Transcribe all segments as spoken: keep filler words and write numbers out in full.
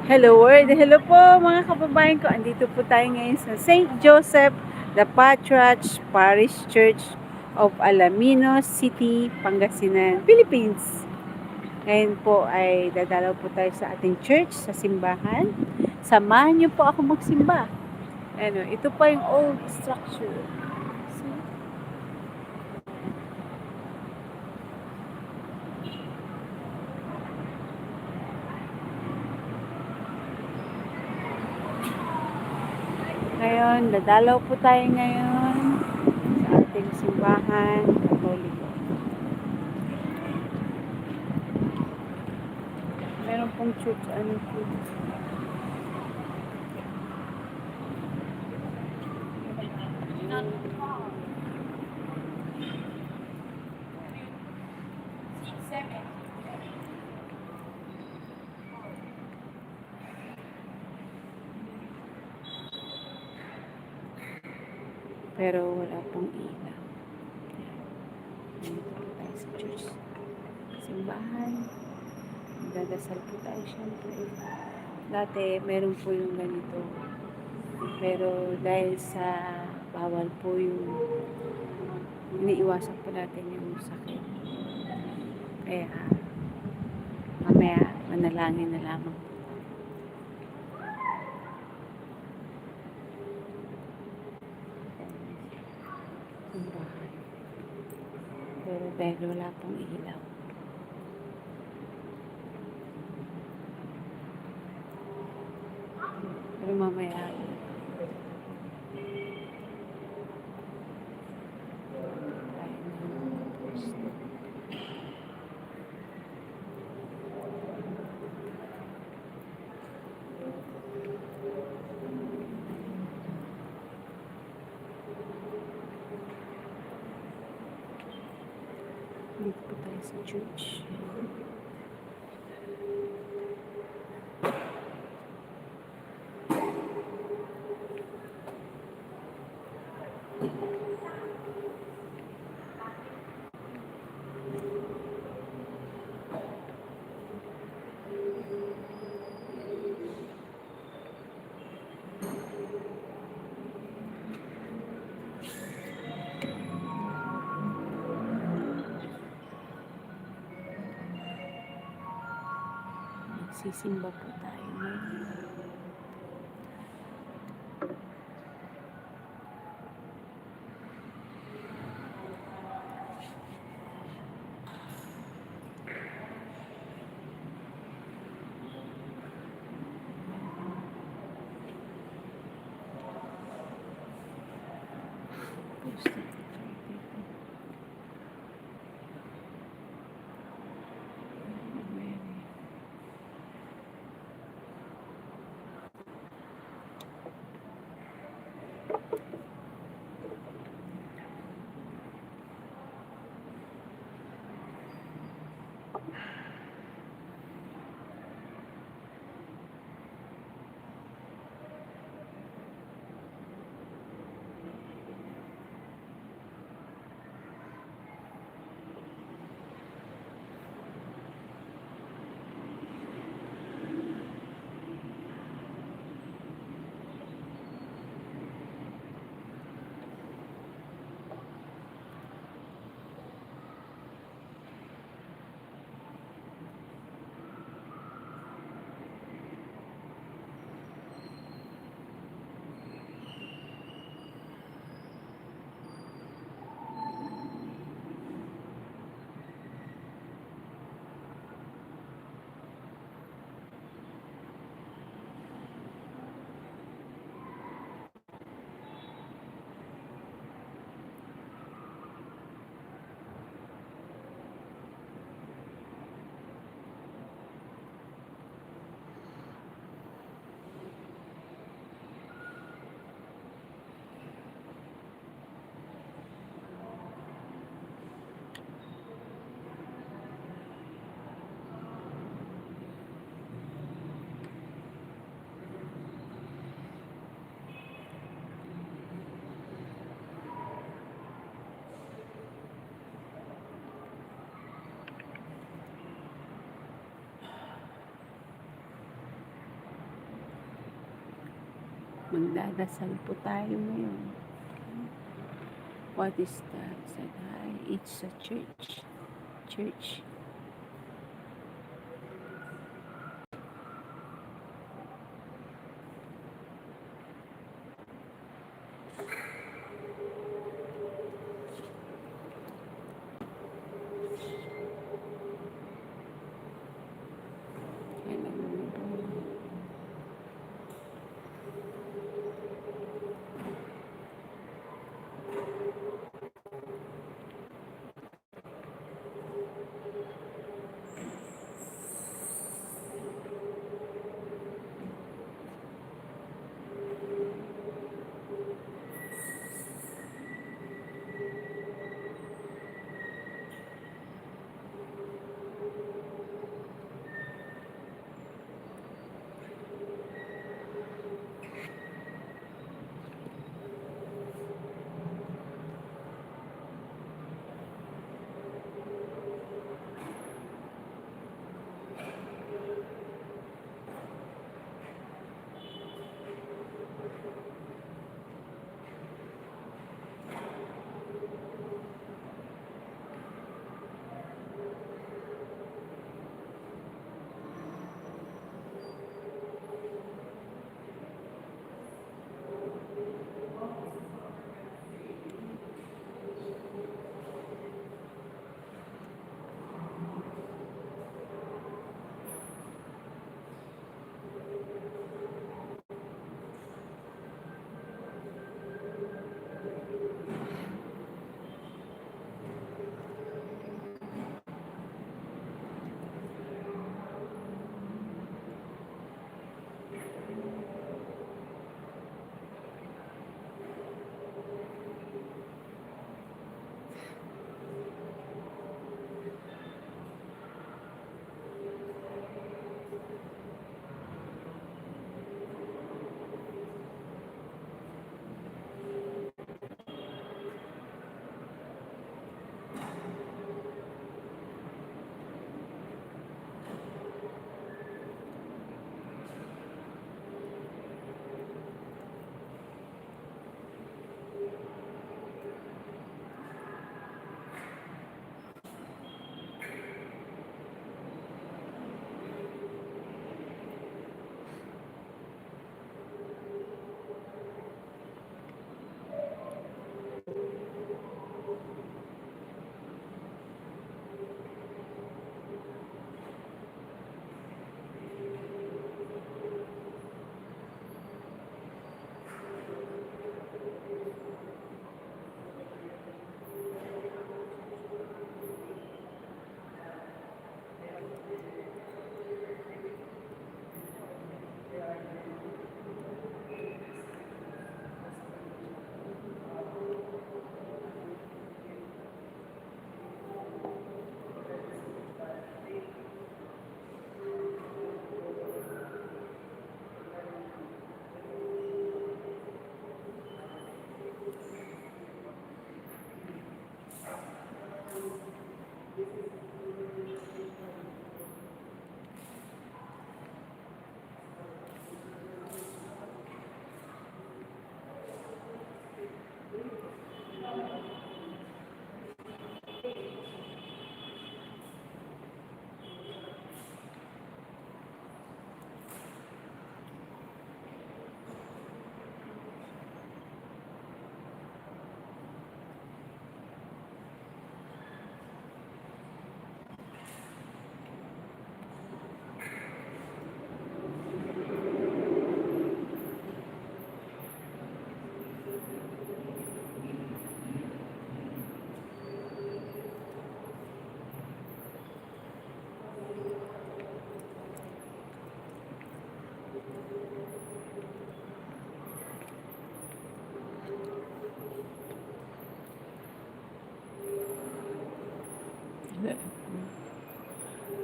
Hello world! Hello po mga kababayan ko! Andito po tayo ngayon sa Saint Joseph the Patriarch Parish Church of Alaminos City, Pangasinan, Philippines. Ngayon po ay dadalaw po tayo sa ating church, sa simbahan. Samahan niyo po ako magsimba. Ano, ito pa yung old structure. See? Ngayon, dadalaw po tayo ngayon sa ating simbahan Katoliko. Meron pong church, ano po. Pero wala pong ilaw. Nandito po tayo sa church. Simbahan. Magdadasal po tayo, syempre. Dati, meron po yung ganito. Pero dahil sa bawal po yung, iniiwasan po natin yung sakit. Kaya, mamaya, manalangin na lamang. Simbahan. Pero dahil wala pong ilaw. Pero mamaya, Dito po tayo sa church. Magsisimba po tayo ngayon. Magdadasal po tayo ngayon. What is that? Said, "Hi, it's a church." Church.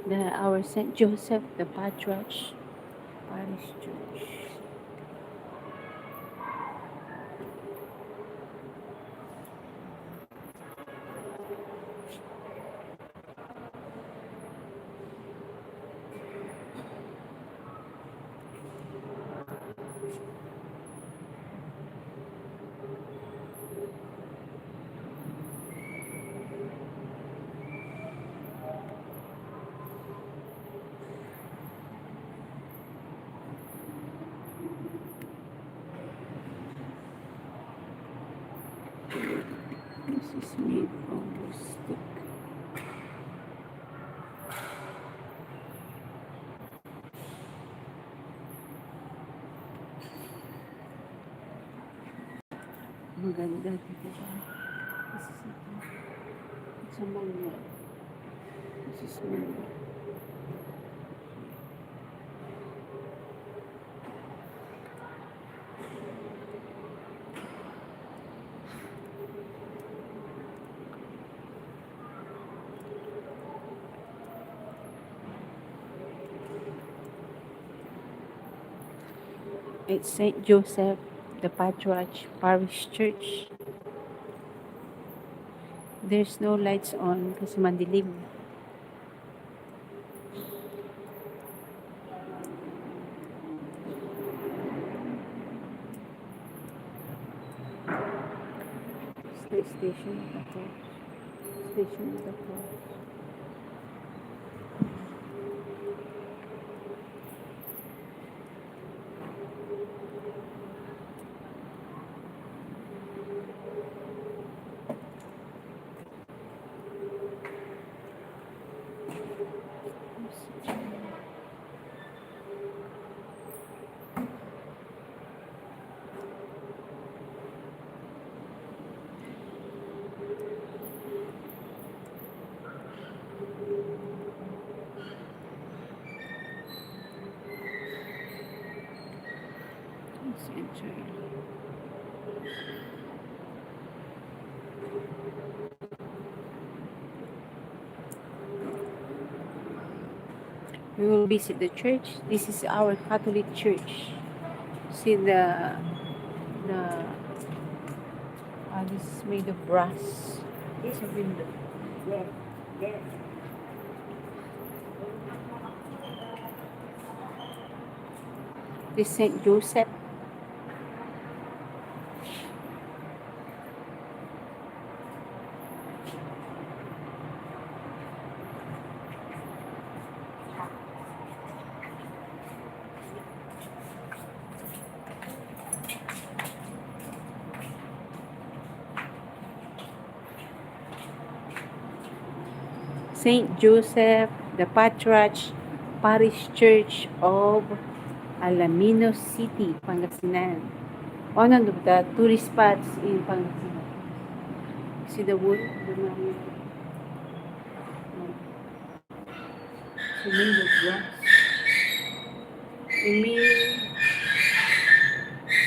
The, our Saint Joseph, the Patriarch Parish Church. This is made of stick. Maganda dito ba? This is ito. It's a manual. This is manual. It's Saint Joseph the Patriarch Parish Church. There's no lights on kasi mandilim. Station of the cross. Station of the cross. Let's enter. We will visit the church. This is our Catholic church. See the, the, uh, this is made of brass. It's a window. This Saint Joseph. Saint Joseph the Patriarch Parish Church of Alaminos City, Pangasinan. One of the tourist spots in Pangasinan. See the wood? The manual. Sumundog na. Emil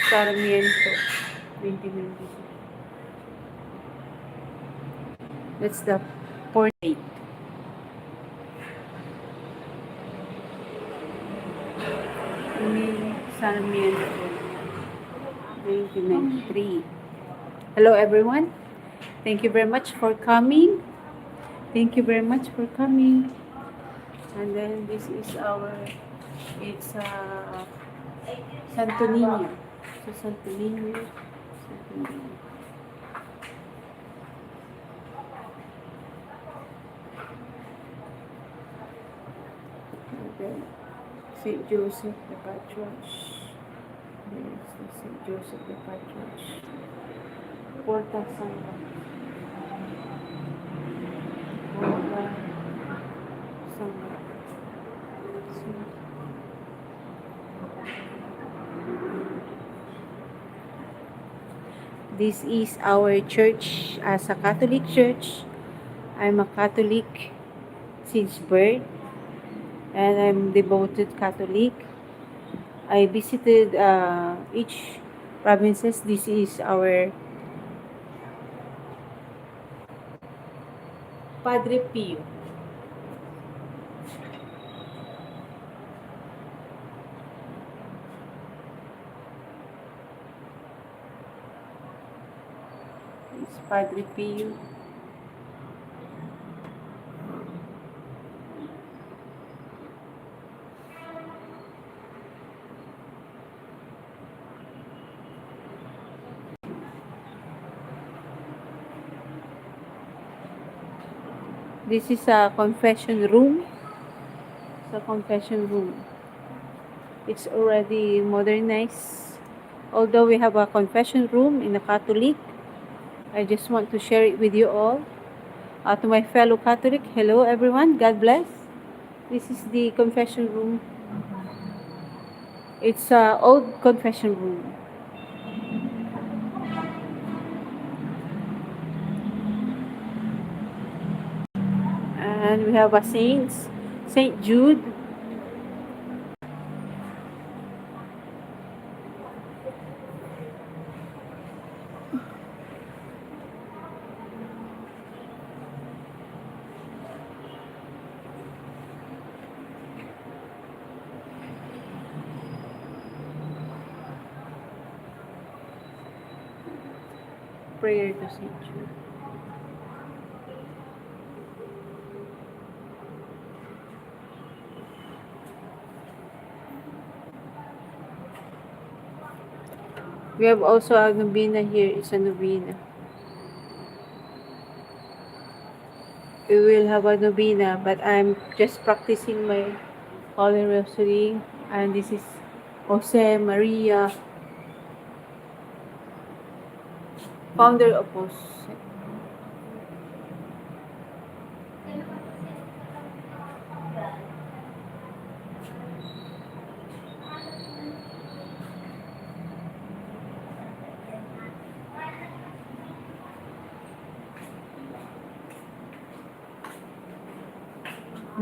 Sarmiento, twenty ninety-two. That's the portrait. Emil Sarmiento, nineteen ninety-three. Hello, everyone. Thank you very much for coming. Thank you very much for coming. And then this is our, it's, uh, Santo Niño. So, Santo Niño, Santo Niño. And then, Saint Joseph the Patriarch. There's the Saint Joseph the Patriarch. Porta Sangga. Porta Sangga. So, this is our church. As a Catholic church, I'm a Catholic since birth, and I'm devoted Catholic. I visited, uh, each provinces. This is our Padre Pio. It's Padre Pio. This is a confession room. It's a confession room. It's already modernized. Although we have a confession room in a Catholic, I just want to share it with you all. Uh, to my fellow Catholic, hello everyone, God bless. This is the confession room. It's a old confession room. And we have a saints, Saint Jude. Prayer to Saint Jude. We have also a novena here. It's a novena. We will have a novena, but I'm just practicing my Holy Rosary. And this is Jose Maria, founder of Jose.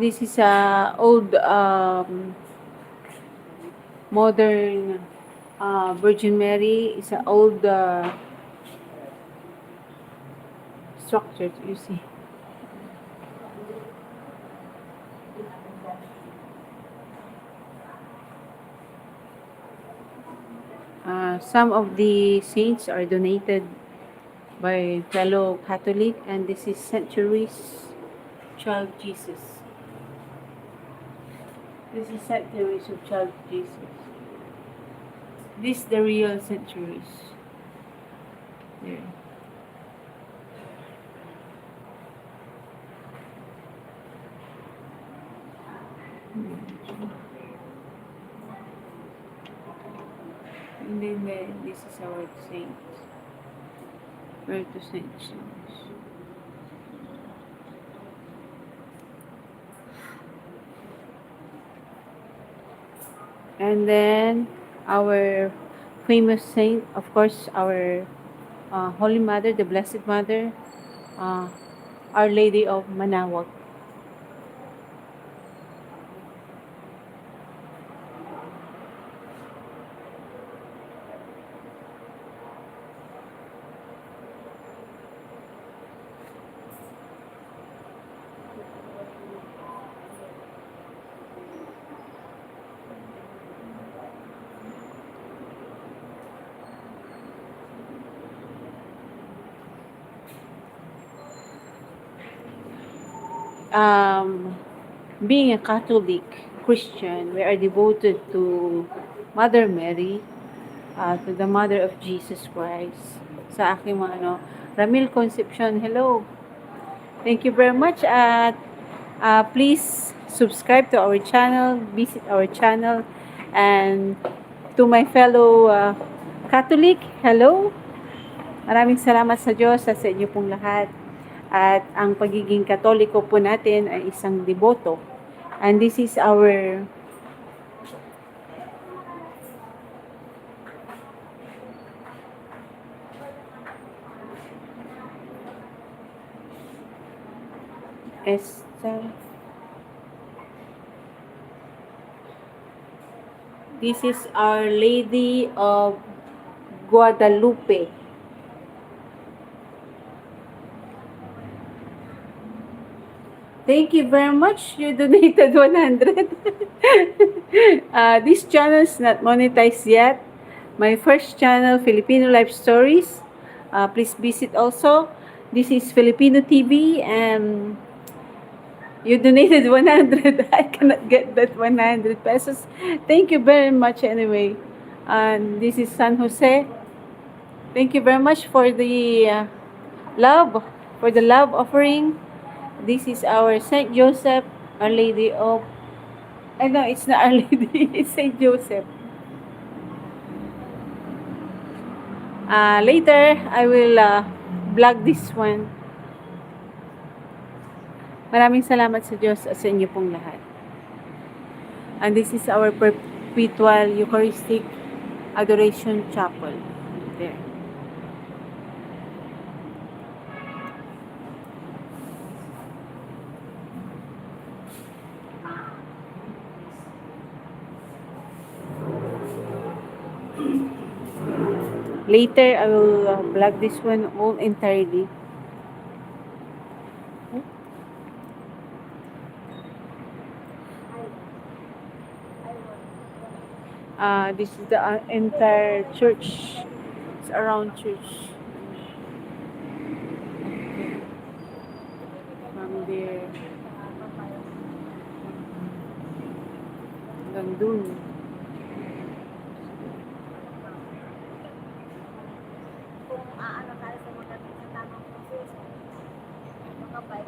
This is a old, um, modern, uh, Virgin Mary. It's a old, uh, structure, you see. Uh, some of the saints are donated by fellow Catholic, and this is Saint Therese, Child Jesus. This is Saint Therese of Child Jesus. This is the real Saint Therese. There. And then, uh, this is our saint. Prayer to Saint James. And then our famous saint, of course, our, uh, Holy Mother, the Blessed Mother, uh, Our Lady of Manaoag. Um, being a Catholic Christian, we are devoted to Mother Mary, uh, to the Mother of Jesus Christ. Sa aking mga, ano, Ramil Concepcion, hello. Thank you very much at, uh, please subscribe to our channel, visit our channel, and to my fellow, uh, Catholic, hello. Maraming salamat sa Diyos at sa inyo pong lahat. At ang pagiging Katoliko po natin ay isang deboto. And this is our Esther. This is Our Lady of Guadalupe. Thank you very much. You donated one hundred. Uh, this channel is not monetized yet. My first channel, Filipino Life Stories. Uh, please visit also. This is Filipino T V, and you donated one hundred. I cannot get that one hundred pesos. Thank you very much anyway. And this is San Jose. Thank you very much for the, uh, love, for the love offering. This is our Saint Joseph, Our Lady of, I know it's not Our Lady, it's Saint Joseph. Uh, later, I will, uh, vlog this one. Maraming salamat sa Diyos at sa inyo pong lahat. And this is our Perpetual Eucharistic Adoration Chapel. There. Later, I will uh, vlog this one all entirely. Uh, this is the uh, entire church. It's around church. From there. Hanggang dun. Kung aano tayo sa mga sa tamang proseso, makabay.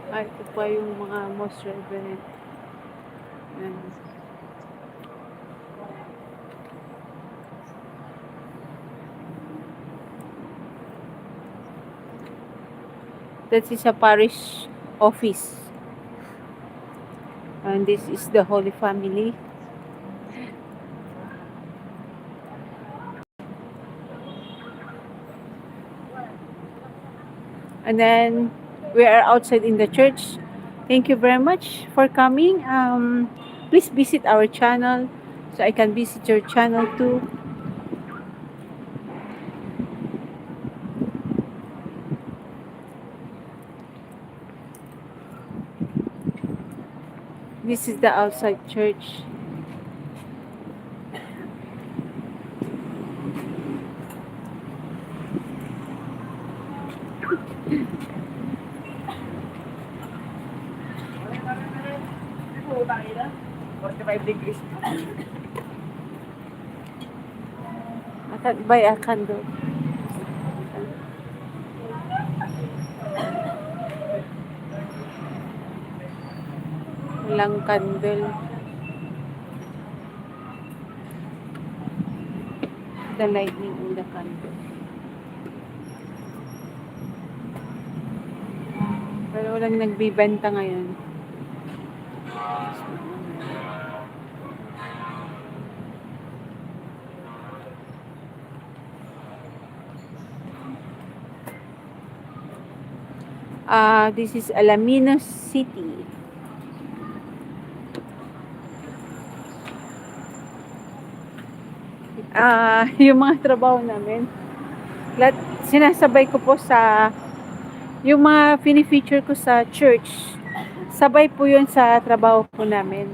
Ah, ito pa yung mga most reverend. Yan. That is a parish office. And this is the Holy Family. And then we are outside in the church. Thank you very much for coming. Um, please visit our channel so I can visit your channel too. This is the outside church. Forty-five degrees. I can't buy a candle. Walang candle. The lightning in the candle. Pero walang nagbibenta ngayon. Ah, this is Alaminos City. Ah, yung mga trabaho namin, lahat sinasabay ko po sa, yung mga fini-feature ko sa church, sabay po yun sa trabaho po namin.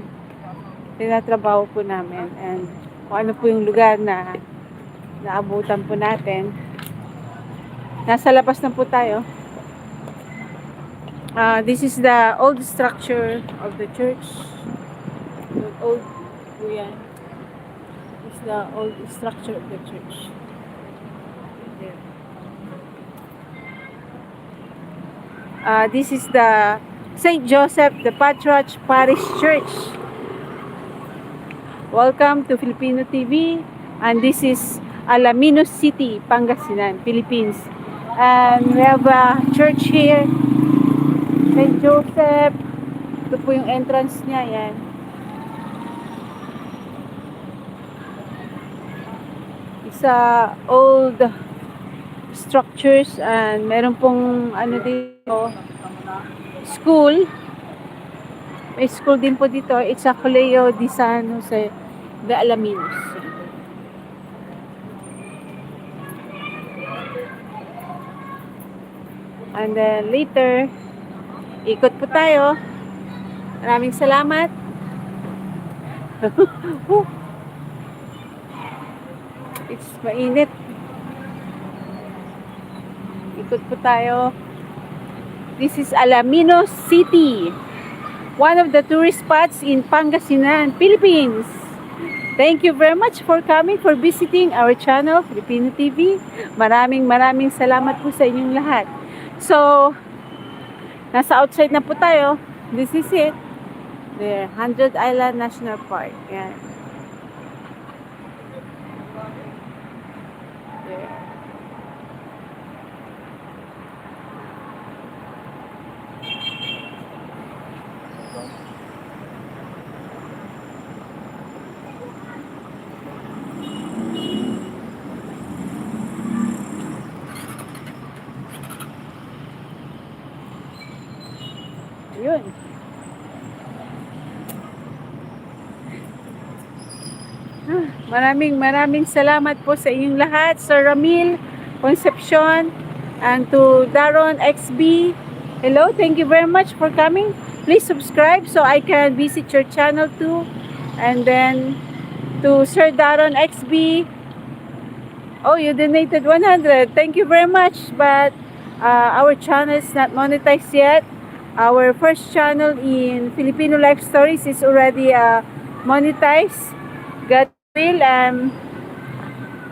Tinatrabaho po namin. And kung ano po yung lugar na naabutan po natin. Nasa labas na po tayo. Ah, this is the old structure of the church. Old po yan. It's the old structure of the church. There. Uh, this is the Saint Joseph the Patriarch Parish Church. Welcome to Filipino T V, and this is Alaminos City, Pangasinan, Philippines. And we have a church here, Saint Joseph. Ito po yung entrance niya, yan. It's a old structures and meron pong ano dito, school. May school din po dito. It's a Colegio de San Jose de Alaminos. And then later, ikot po tayo. Maraming salamat. It's mainit. Ikot po tayo. This is Alaminos City, one of the tourist spots in Pangasinan, Philippines. Thank you very much for coming, for visiting our channel, Filipino T V. Maraming, maraming salamat po sa inyong lahat. So, nasa outside na po tayo. This is it. There, Hundred Island National Park. Yan. There. Yun. Ah, maraming, maraming salamat po sa inyong lahat. Sir Ramil Concepcion and to Daron X B. Hello, thank you very much for coming. Please subscribe so I can visit your channel too. And then to Sir Daron X B. Oh, you donated one hundred. Thank you very much. But uh, our channel is not monetized yet. Our first channel in Filipino Life Stories is already uh, monetized. God will, um,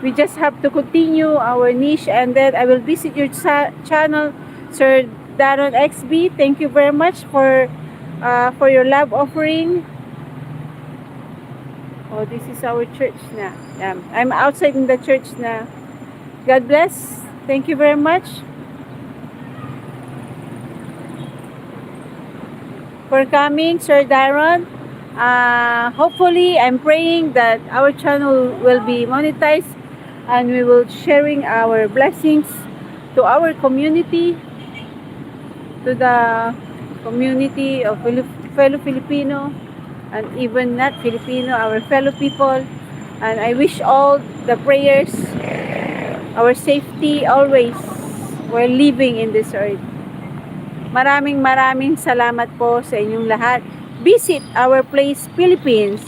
we just have to continue our niche, and then I will visit your cha- channel, Sir Daron X B. Thank you very much for uh, for your love offering. Oh, this is our church na. Um, I'm outside in the church na. God bless. Thank you very much for coming, Sir Daron. Uh, hopefully, I'm praying that our channel will be monetized and we will sharing our blessings to our community, to the community of Fili- fellow Filipino and even not Filipino, our fellow people. And I wish all the prayers, our safety always while living in this earth. Maraming, maraming salamat po sa inyong lahat. Visit our place, Philippines.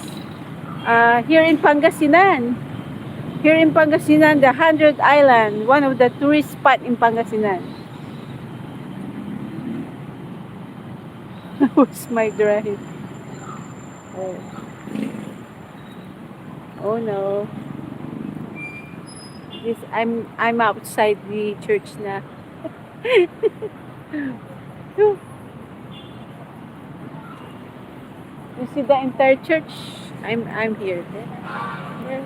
Uh, here in Pangasinan. Here in Pangasinan, the Hundred Island, one of the tourist spot in Pangasinan. Where's my drive? Oh. Oh no. This I'm I'm outside the church na. You see the entire church? I'm I'm here. There.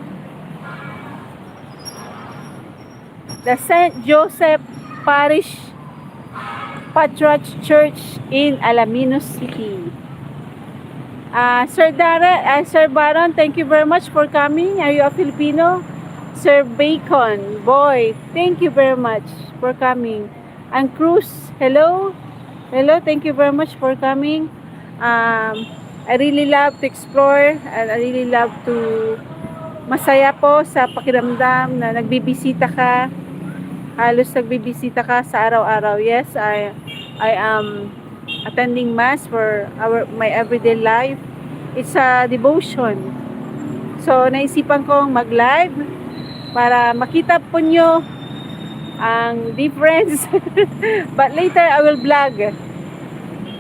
The Saint Joseph Parish Patriarch Church in Alaminos City. Uh, Sir Dara, uh, Sir Baron, thank you very much for coming. Are you a Filipino? Sir Bacon, boy, thank you very much for coming. And Cruz, hello. Hello, thank you very much for coming. Um, I really love to explore and I really love to masaya po sa pakiramdam na nagbibisita ka. Halos nagbibisita ka sa araw-araw. Yes, I I am attending mass for our my everyday life. It's a devotion. So naisipan kong mag-live para makita po nyo ang difference. But later I will vlog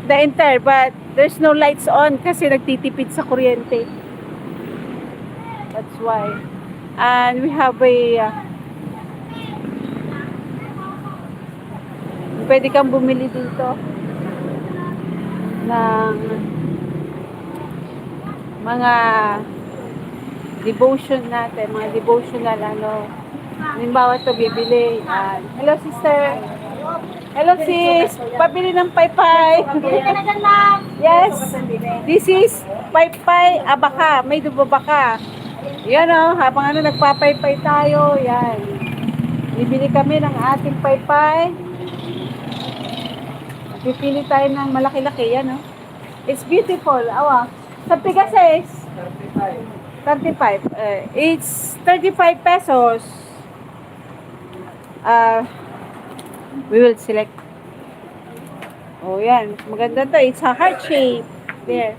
the entire, but there's no lights on kasi nagtitipid sa kuryente. That's why. And we have a uh, pwede kang bumili dito ng mga devotion natin, mga devotional ano. Halimbawa to bibili. Yan. Hello, sister. Hello, sis. Pabili ng paypay. Pabili ka na dyan, ma'am. Yes. This is paypay abaka. May dubo baka. Yan o, habang ano, nagpapaypay tayo. Yan. Bibili kami ng ating paypay. Pipili tayo ng malaki-laki. Yan o. It's beautiful. Awa. Sa pigases, thirty-five. Uh, it's thirty-five pesos. Uh, we will select. Oh, yan. Mas maganda to. It's a heart shape. There.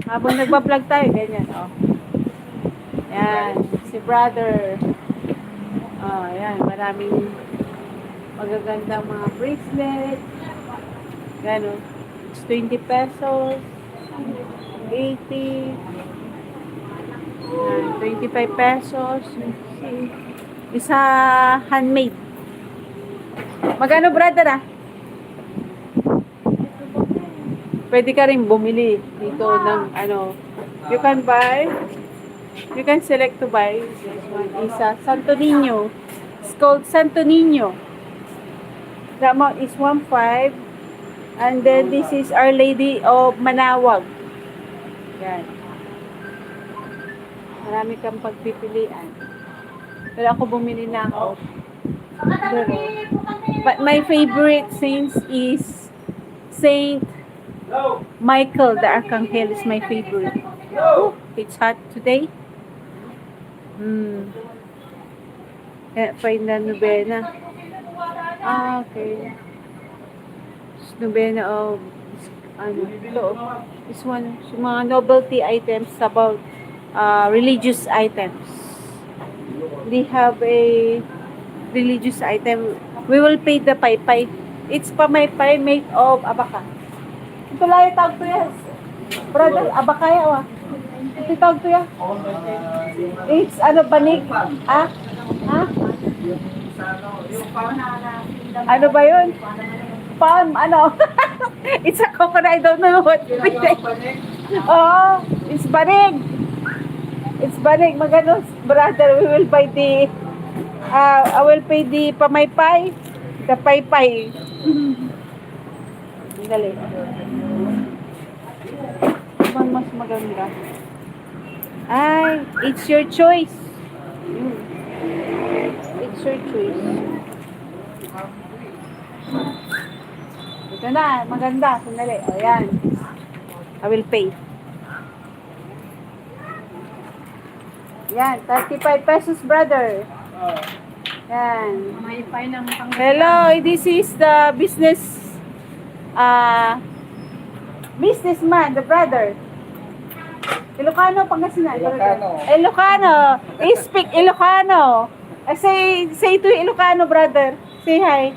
Habang nagbablog tayo, ganyan. Oh. Yan. Si brother. Oh, yan. Maraming magagandang mga bracelet. Yan, oh. It's twenty pesos. Eighty. Yan, twenty-five pesos. Isa handmade. Magkano, brother, ah? Pwede ka rin bumili dito ng ano. You can buy, you can select to buy this one. Isa, Santo Niño. It's called Santo Niño. The amount is one five. And then this is Our Lady of Manawag. Yan. Marami kang pagpipilian. Pero ako, bumili na ako. Pero, but my favorite saints is Saint Michael the Archangel is my favorite. Oh, it's hot today. Hmm. Eh, fine na novena. Ah, okay. Novena of, ano, ito, this one, sa mga novelty items about, ah, religious items. They have a religious item. We will pay the paypay. It's pamaypay made of abaka. Ito lang yung tawag to yan. Brother, abaka ya, wa. Ito tawag to ya. It's, ano, banig. Ah? Ha? Ano ba yun? Palm, ano? It's a coconut, I don't know what. Oo, it's banig. It's banig, magano, brother, we will buy the, uh, I will pay the pamaypay. The paypay. Dali. Ano bang mas maganda? Ay, it's your choice. Yun. It's your choice. Ito na, maganda. Sandali. O, yan. I will pay. Yan, thirty-five pesos, brother. Yan. May pay ng pang- Hello, this is the business, ah, businessman, the brother. Ilocano, Pangasinan. Ilocano. Ilocano. Speak Ilocano. Eh, say, say to Ilocano, brother. Say hi.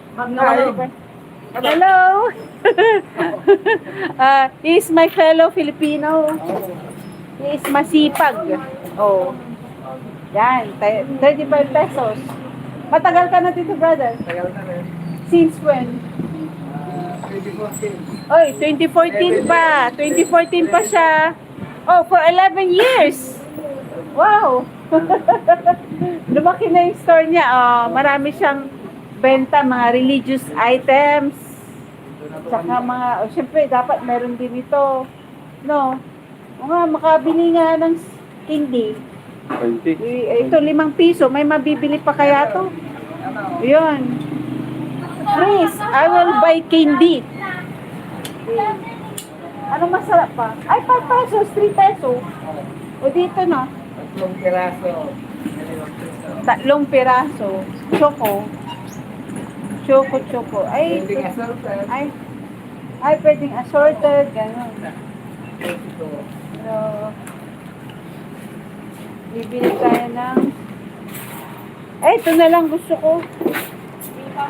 Hello. Ah, he is my fellow Filipino. He is masipag. Oh. Yan, te-, thirty-five pesos. Matagal ka na dito, brother? Tagal na rin. Since when? Ah, twenty fourteen. Oy, twenty fourteen pa. Twenty fourteen pa siya. Oh, for eleven years. Wow. Lumaki na yung store niya. Oh, marami siyang benta, mga religious items. Tsaka mga, oh, syempre, dapat meron din ito. No? O nga, makabili nga ng candy. Twenty. Eh, ito, limang piso. May mabibili pa kaya to? Yun. Please, I will buy candy. Ano masarap pa? Ay, five pesos, three peso. O dito na. Tatlong piraso. Tatlong piraso. Choco. Choco, choco. Ay, pwedeng assorted. Ay, ay, pwedeng assorted. Ganun. Pero, bibili tayo ng, eh, ito na lang gusto ko.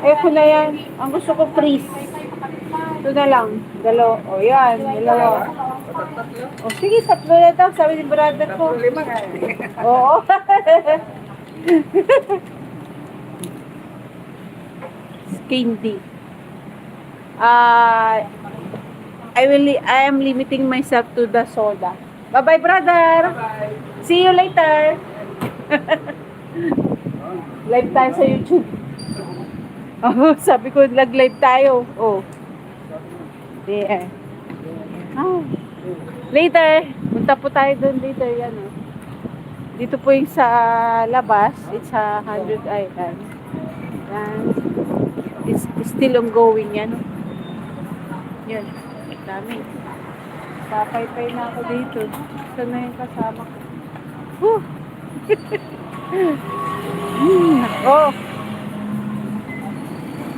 Eh, ko na yan. Ang gusto ko, freeze. Ito na lang. Dalo. O, yan. Dalawa. O, sige, tatlo na daw. Sabi ni brother ko. Tatlo, lima. Oo. Candy. Ah, I will li-, I am limiting myself to the soda. Bye-bye, brother. See you later. Live tayo sa YouTube. Oh, sabi ko, nag-live tayo. Oh. Yeah. Ah. Later. Punta po tayo doon later. Yan, oh. Dito po yung sa labas. It's a hundred, ay, yan. Yan. It's, it's still ongoing yan, oh. Yan. Dami. Papaypay na ako dito. Saan na yung kasama ko? Huh! Hmm, nako.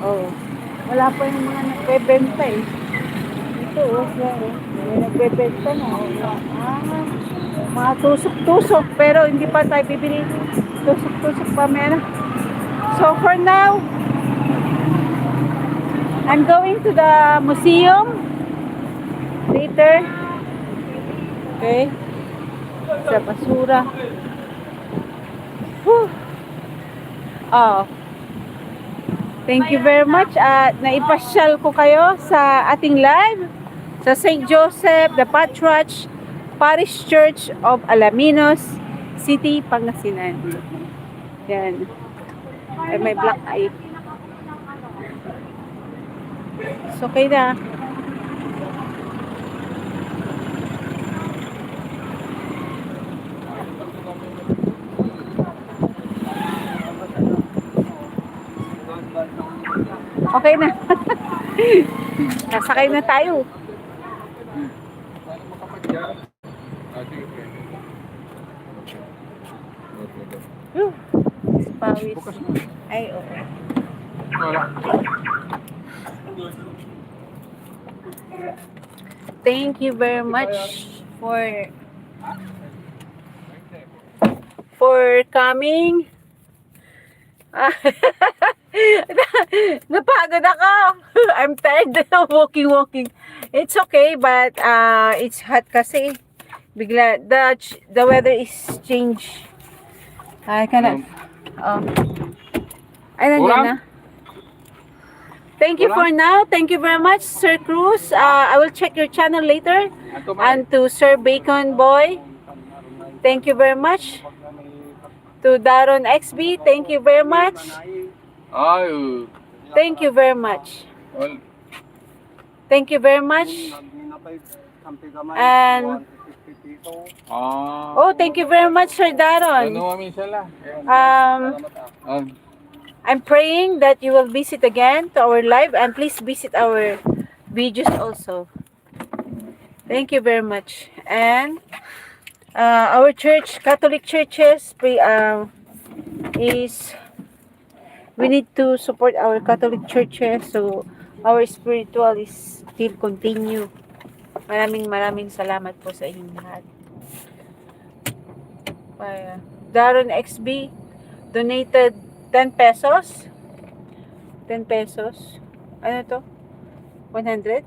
Oh. Wala pa yung mga nagbebenta eh. Ito, oh, siya, oh. May nagbebenta na, oh. Ah, mga tusok-tusok, pero hindi pa tayo bibili. Tusok-tusok pa, meron. So, for now, I'm going to the museum later. Okay? Sa basura. Whew. Oh. Thank you very much at naipasyal ko kayo sa ating live sa Saint Joseph the Patriarch Parish Church of Alaminos City, Pangasinan. Yan. Ay, may black eye. It's okay na. Okay na. Nasakay na tayo. Pawis. Bukas na. Ay, oo. Wala. Thank you very much for for coming. Napagod ako. I'm tired of walking, walking. It's okay, but uh, it's hot kasi. Bigla, the ch- the weather is change. I cannot. Um, ay, nandiyan na. Thank you for now. Thank you very much, Sir Cruz. Uh, I will check your channel later. And to Sir Bacon Boy, thank you very much. To Daron X B, thank you very much. Ay, uh, Thank you very much. Well, Thank you very much. And ah. Oh, thank you very much, Sir Daron. Ano kami sila? Um, Ah, I'm praying that you will visit again to our live, and please visit our videos also. Thank you very much. And uh, our church, Catholic churches, pre, uh, is we need to support our Catholic churches so our spiritual is still continue. Maraming maraming salamat po sa inyong lahat. Uh, Daron X B donated ten pesos. Ten pesos. Ano to? One hundred?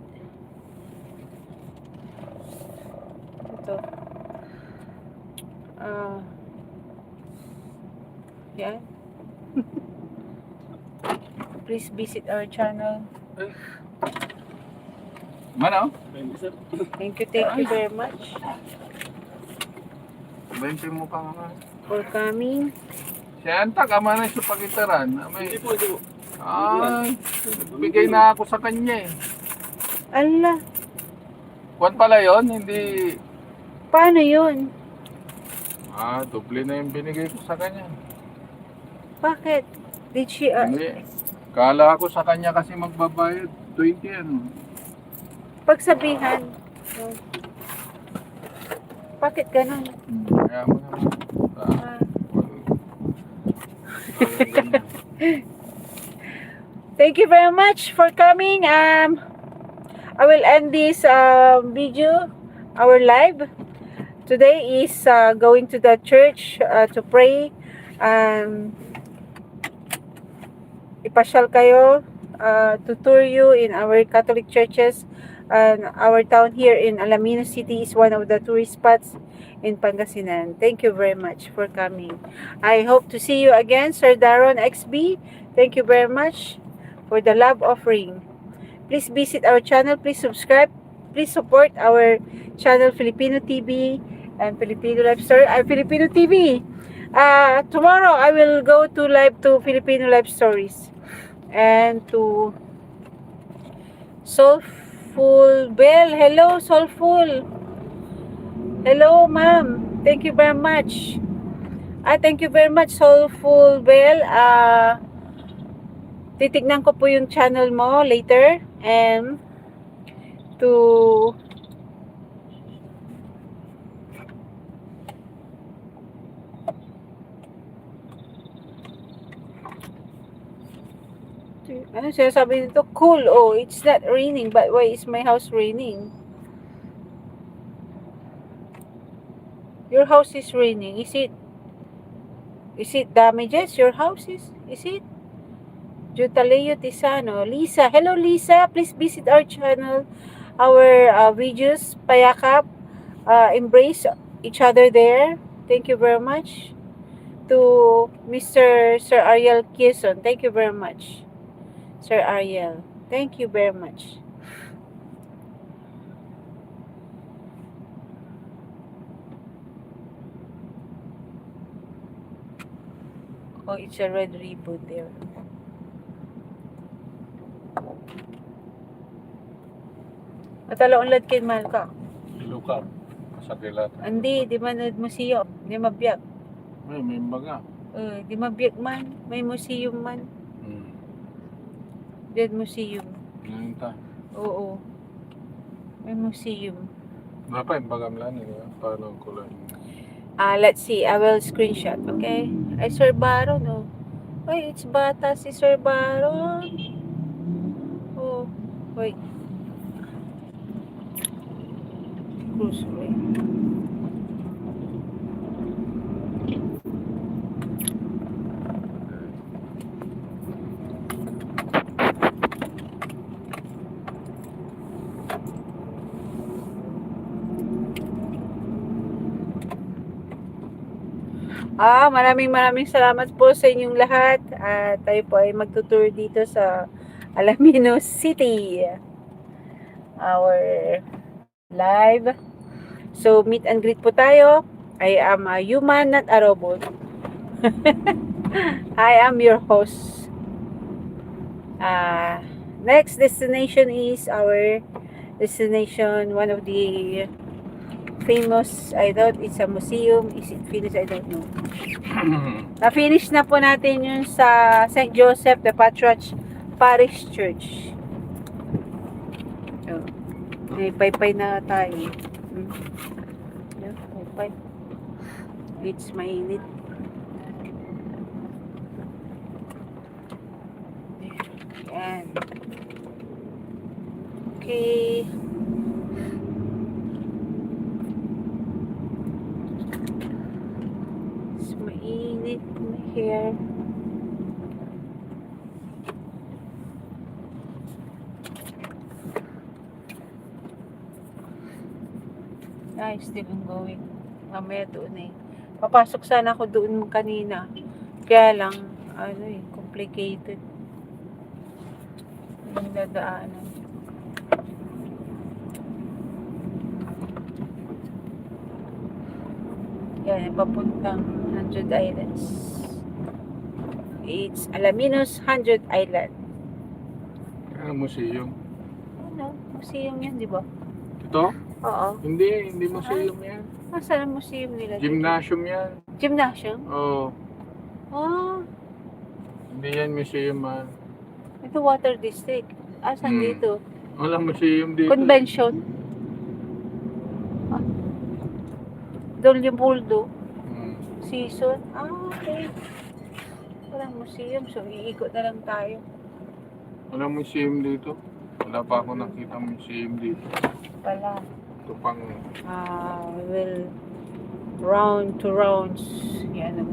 Ito. Ah. Yan. Please visit our channel. Mano? Thank you, thank you very much Bente mo pa nga. For coming. Si Antak, ama na sa pagitaran. Amay, Hindi po, hindi po. Ah, bigay na ako sa kanya eh. Ala, Kuwan pala yon, hindi... paano yun? Ah, doble na yung binigay ko sa kanya. Bakit? Did she, uh, Hindi. Kala ko sa kanya kasi magbabayad twenty ano. Pagsabihan? Oh. Bakit ganun? Hmm, kaya mo naman. Ah, Ah. Well, parang ganyan. Thank you very much for coming. Um, I will end this uh, video, our live. Today is uh, going to the church uh, to pray. Um, ipasyal kayo uh, to tour you in our Catholic churches. And our town here in Alaminos City is one of the tourist spots in Pangasinan. Thank you very much for coming. I hope to see you again, Sir Daron X B. Thank you very much for the love offering. Please visit our channel. Please subscribe. Please support our channel, Filipino T V and Filipino Life Story. Uh, Filipino T V. Uh, tomorrow, I will go to live to Filipino Life Stories and to Soulful Bell. Hello, Soulful. Hello, ma'am. Thank you very much. Ah, thank you very much, Soulful Bell. Ah, titignan ko po yung channel mo later. And to Ano sinasabi nito? Cool. Oh, it's not raining. But why is my house raining? Your house is raining. Is it, is it damages? Your house is, is it? Jutaleo Tisano. Lisa. Hello, Lisa. Please visit our channel, our uh, videos. Payakap. Uh, embrace each other there. Thank you very much. To Mister Sir Ariel Kison. Thank you very much, Sir Ariel. Thank you very much. Oh, it's a red ribbon there. Atala onlad ken Malka. Luka. Masakila. Andi, di man ed museum. Di mabiag. May, may baga. Eh, di mabiag man. May museum man. Hmm. Diad museum. Ngayon ta. Oo. May museum. Dapat yung bagam lang yun. Paano ko lang. Ah, let's see. I will screenshot, okay? Ay, Sir Baro, no? Ay, it's bata si Sir Baron. Oh, wait. Cruise, wait. Ah, maraming, maraming salamat po sa inyong lahat. Ah, tayo po ay magtutour dito sa Alaminos City. Our live. So, meet and greet po tayo. I am a human, not a robot. I am your host. Ah, next destination is our destination, one of the famous, I doubt it's a museum. Is it finished? I don't know. Na-finish na po natin yun sa Saint Joseph de Patriarch Parish Church. So, may paypay na tayo. Hmm. Yan, paypay. It's mainit. Yan. Okay. Mas mainit na here. Ay, still ongoing. Mamaya doon eh. Papasok sana ako doon kanina. Kaya lang, ano eh, complicated. Yung dadaanan. Yan, papuntang Hundred Islands. It's Alaminos Hundred Island. Ano, museum? Ano? Museum yan, di ba? Ito? Oo. Hindi, hindi museum yan. Asan ang museum nila dito? Gymnasium yan. Gymnasium? Oo. Ah. Hindi yan museum, ah. Ito, Water District. Asan dito? Walang museum dito. Convention? Ah. Don Leopoldo? Hmm. Season? Ah, okay. Walang museum, so iikot na lang tayo. Walang museum dito. Wala pa ako nakita museum dito. Pala. Ito pang Ah, we will round to rounds. Yan ang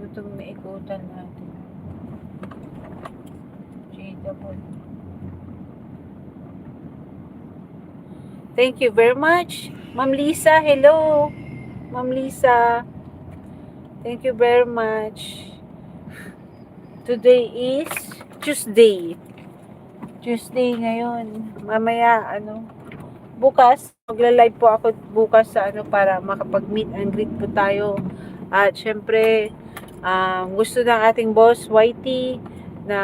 gutom na ikutan natin. Jada po. Thank you very much. Ma'am Lisa, hello. Ma'am Lisa, thank you very much. Today is Tuesday. Tuesday ngayon. Mamaya, ano, bukas, magla-live po ako bukas sa, ano, para makapag-meet and greet po tayo. At syempre, ah, gusto ng ating boss, Y T, na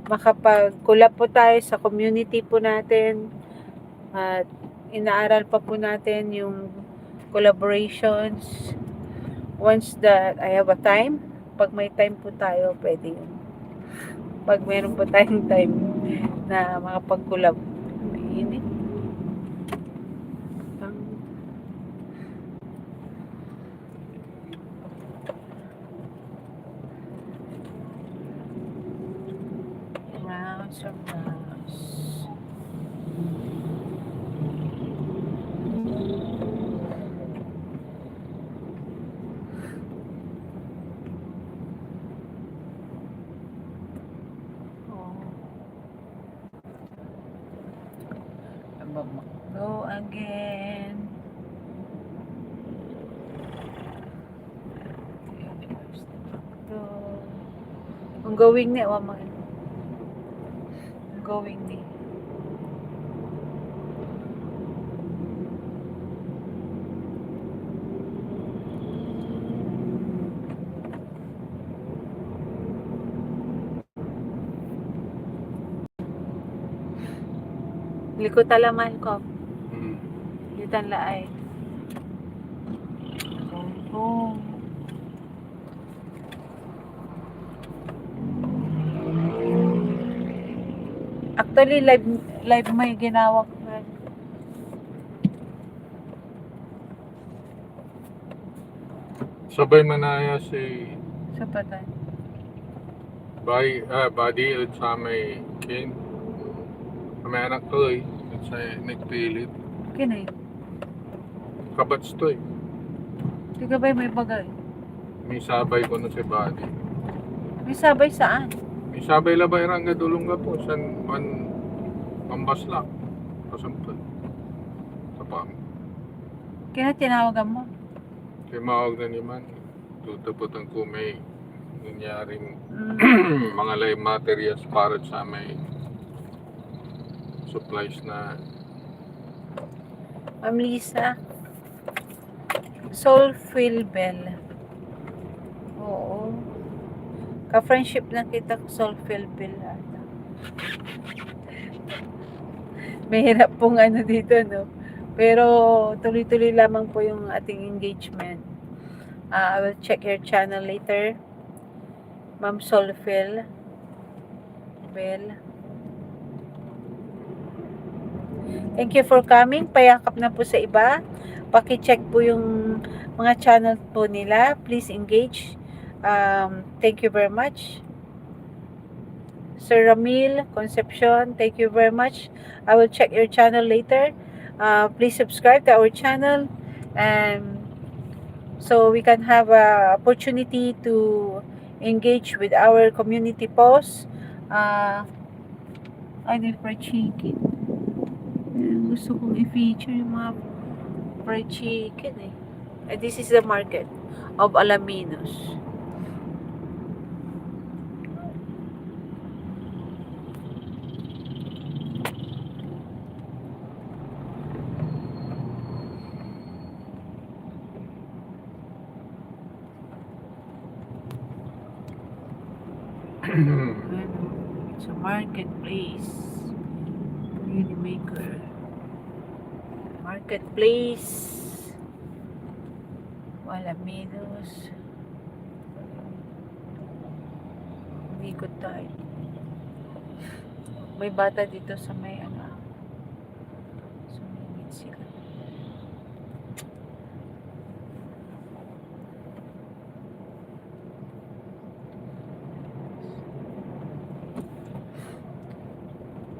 makapag-collab po tayo sa community po natin. At inaaral pa po natin yung collaborations. Once that I have a time, pag may time po tayo, pwede yun. Pag meron po tayong time na makapag-collab. Mainit. Pang- Rounds and rounds. Oh. Go again. Ongoing ni, wa, mga ongoing ni. Likot a laman ko. Hmm. Ditan laay. Tonton. Actually, live, live may ginawak na. Sabay manaya si Sa patay. Bay, ah, Buddy ed samay Ken. May anak to eh. Ed say nagpilit. Kinay. Kabats to eh. Di ka ba may bagay? May sabay ko na si Buddy. May sabay saan? May sabay labay rangga dulong ka po. San man mambas lang. Pasampal. Sa pam. Kaya tinawagan mo? Tinawag na ni man. Tutaputan ko may nangyaring Mm. mga lay materials para sa may supplies na Ma'am Lisa. Soulful Bell. Oo. Ka-friendship na kita ko Soulful Bell ata. Mahirap pong ano dito, no? Pero tuloy-tuloy lamang po yung ating engagement. Ah, I will check your channel later. Ma'am Soulful Bell. Thank you for coming. Payakap na po sa iba. Paki-check po yung mga channel po nila. Please engage. Um, thank you very much. Sir Ramil Concepcion, thank you very much. I will check your channel later. Uh, please subscribe to our channel and so we can have a opportunity to engage with our community posts. Uh, I need fried chicken. Ayan, gusto kong i-feature yung mga fried chicken eh. And this is the market of Alaminos. Ayan, sa marketplace. Moneymaker. Marketplace. Alaminos. Umikot tayo. May bata dito sa may ano. Sumingit sila.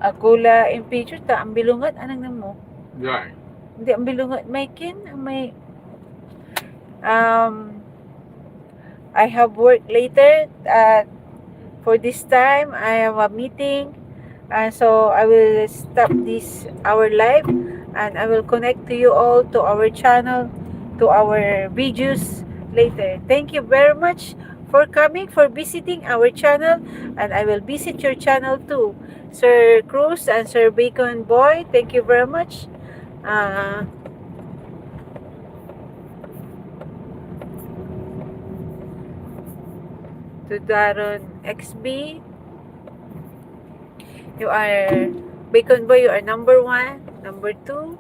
Akula in picture ta ambilungat anang mo. Yan. Hindi ambilungat may kin, may um I have work later. Uh, for this time, I have a meeting. Uh, so I will stop this our live and I will connect to you all to our channel, to our videos later. Thank you very much for coming, for visiting our channel, and I will visit your channel too. Sir Cruz and Sir Bacon Boy, thank you very much. Uh, to Daron X B. You are, Bacon Boy, you are number one. Number two,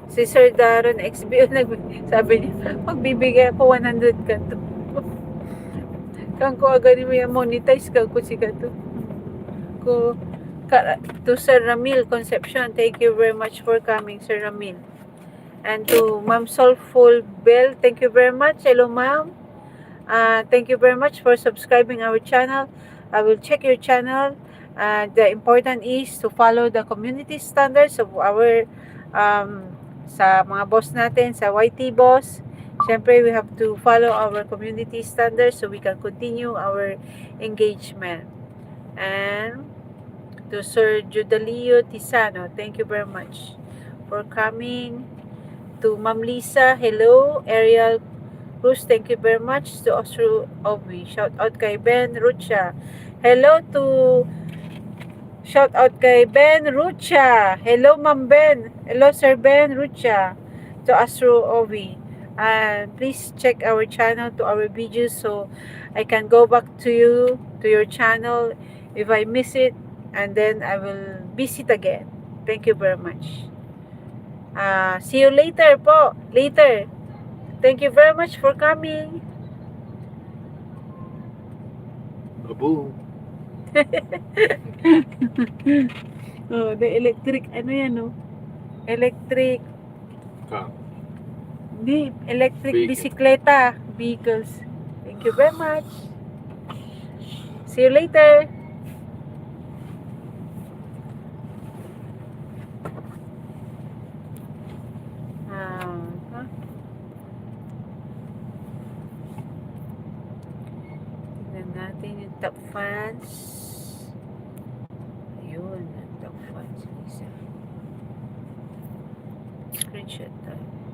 si Sir Daron X B, nag-, sabi niya, "Magbibigay ako one hundred ka to." Kan ko agani mo yan monetize, kan ko sigato. Ko, ka, to Sir Ramil Concepcion, thank you very much for coming, Sir Ramil. And to Ma'am Soulful Bell, thank you very much. Hello, ma'am. Uh, thank you very much for subscribing our channel. I will check your channel. Uh, the important is to follow the community standards of our, um, sa mga boss natin, sa Y T boss. Siyempre, we have to follow our community standards so we can continue our engagement. And to Sir Judalio Tisano, thank you very much for coming. To Ma'am Lisa, hello. Ariel Cruz, thank you very much. To Osro Obi, shout out kay Ben Rucha. Hello to, shout out kay Ben Rucha. Hello, Ma'am Ben. Hello, Sir Ben Rucha. To Astro Ovi. And please check our channel to our videos so I can go back to you, to your channel if I miss it, and then I will visit again. Thank you very much. Uh, see you later po. Later. Thank you very much for coming. Abo. Oh, the electric, ano yan, no? Electric. Ka. Hindi, electric Vehicle. Bisikleta, vehicles. Thank you very much. See you later. Ah, ha? Tingnan natin yung top fans. Ayun, ang top fans, isa. Screenshot tayo.